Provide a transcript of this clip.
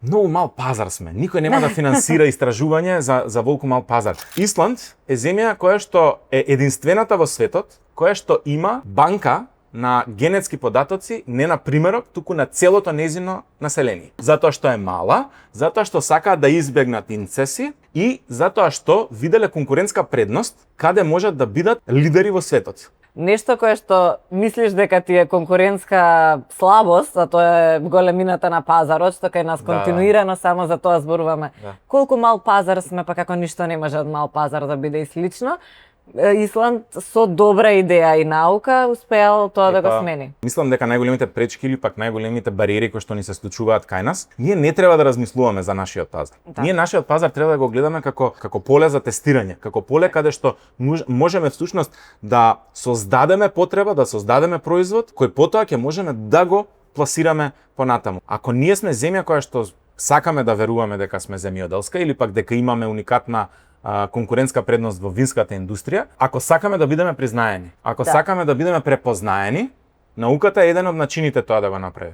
Многу мал пазар сме. Никој нема да финансира истражување за волку мал пазар. Исланд е земја која што е единствената во светот која што има банка на генетски податоци не на примерок, туку на целото незино население. Затоа што е мала, затоа што сакаат да избегнат инцеси и затоа што виделе конкурентска предност каде можат да бидат лидери во светот. Нешто кое што мислиш дека ти е конкурентска слабост, а тоа е големината на пазарот, што кај нас континуирано само за тоа зборуваме. Колку мал пазар сме, па како ништо не може од мал пазар да биде и слично. Исланд со добра идеја и наука успеал тоа да го смени. Мислам дека најголемите пречки или пак најголемите бариери кои што ни се случуваат кај нас, ние не треба да размислуваме за нашиот пазар. Ние нашиот пазар треба да го гледаме како поле за тестирање, како поле каде што можеме всушност да создадеме потреба, да создадеме производ кој потоа ќе можеме да го пласираме понатаму. Ако ние сме земја која што сакаме да веруваме дека сме земјоделска или пак дека имаме уникатна конкурентска предност во винската индустрија, ако сакаме да бидеме признаени, ако сакаме да бидеме препознаени, науката е еден од начините тоа да го направи.